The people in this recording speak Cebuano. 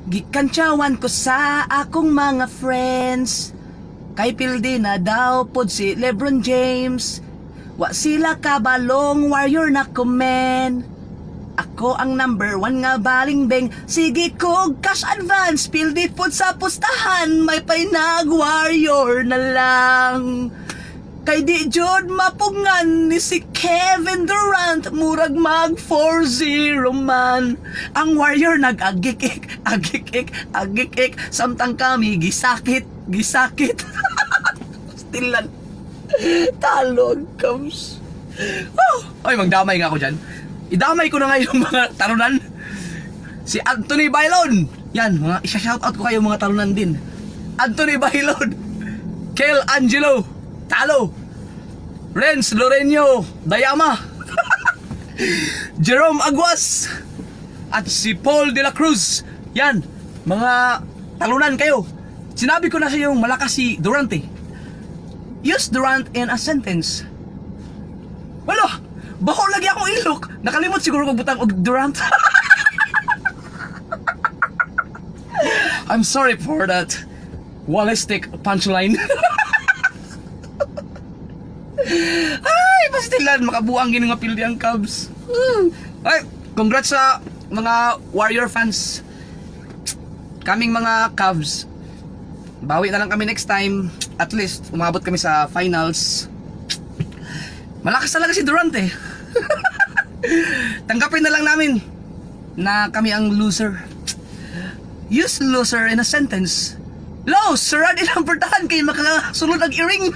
Gikantsawan ko sa akong mga friends. Kay pildi na daw pod si LeBron James. Wa sila kabalong warrior na ko, men. Ako ang number one nga balingbing. Sige ko cash advance. Pildi pod sa pustahan. May painag warrior na lang. Kay di jud mapugngan ni si Kevin Durant, murag mag 4-0 man. Ang warrior nag-agik-ik, agik-ik, agik-ik samtang kami gisakit, gisakit. Stilan. Talo ang Cavs. Oh! Ay, magdamay nga ako dyan. Idamay ko na nga yung mga talunan. Si Anthony Bailon. Yan, mga isa-shoutout ko kayo mga talunan din. Anthony Bailon. Kel Angelo. Talo. Renz Loreño Dayama. Jerome Aguas. At si Paul de la Cruz. Yan, mga talunan kayo. Sinabi ko na sa yung malakas si Durante. Use Durant in a sentence. Wala, baho lagi akong ilok. Nakalimot siguro kog butang og Durant. I'm sorry for that wallistic punchline. Ay, pastilan, makabuang gini nga pildi ang Cubs. Ay, congrats sa mga Warrior fans. Kaming mga Cubs, bawi na lang kami next time. At least, umabot kami sa finals. Malakas talaga si Durant eh. Tanggapin na lang namin na kami ang loser. Use loser in a sentence. Lo, sarad ilang pertahan kay makasulod ang iring.